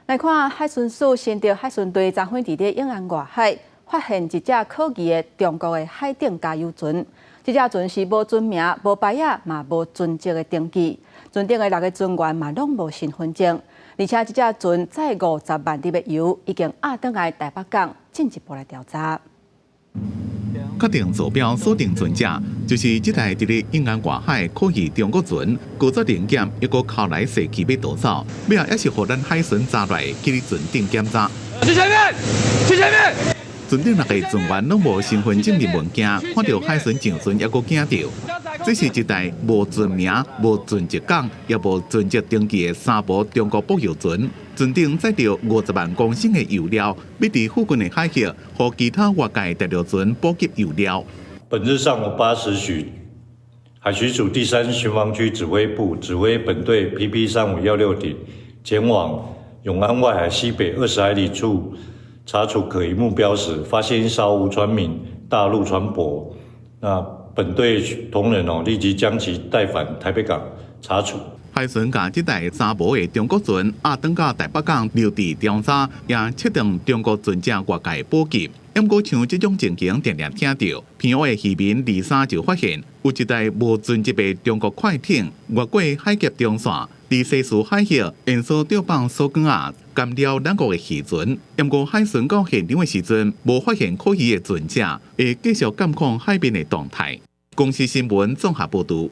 來看海巡署新竹海巡隊昨昏佇咧永安外海發現一隻可疑的中國的海頂加油船。這隻船是無船名、無牌仔，嘛無船籍的登記。船頂的六个船員嘛攏無身份證。而且這隻船載50萬入的油，已經押轉來台北港進一步來調查。確定座標鎖定船隻，就是這台佇咧永安外海可疑中國船，故作臨檢，猶閣剾來踅去欲逃走，尾仔也是予咱海巡查來，去佇船頂檢查。去前面，去前面。船頂六个船員攏無身份證明文件，看著海巡上船，猶閣驚著。這是一台無船名、無船籍港，也無船籍登記的三無中國駁油船。船頂載著50萬公升的油料，欲佇附近的海域，予其他外界大陸船補給油料。本日上午8時許，海巡署第三巡防區指揮部指揮本隊 PP 3516艇前往永安外海西北20海里處查處可疑目標時，發現一艘無船名大陸船舶。那本隊同仁哦，立即將其帶返台北港查處。海巡共這台三無的中國船押轉到台北港留置調查，也切斷中國船隻外界補給。毋過像這種情形，定定聽著，澎湖的漁民二三就發現有一台無船籍的中國快艇越過海峽中線，佇西嶼海域沿線釣放鎖竿仔，干擾咱國的漁船。毋過海巡到現場的時陣，無發現可疑的船隻，會繼續監控海面的動態。公視新聞綜合報導。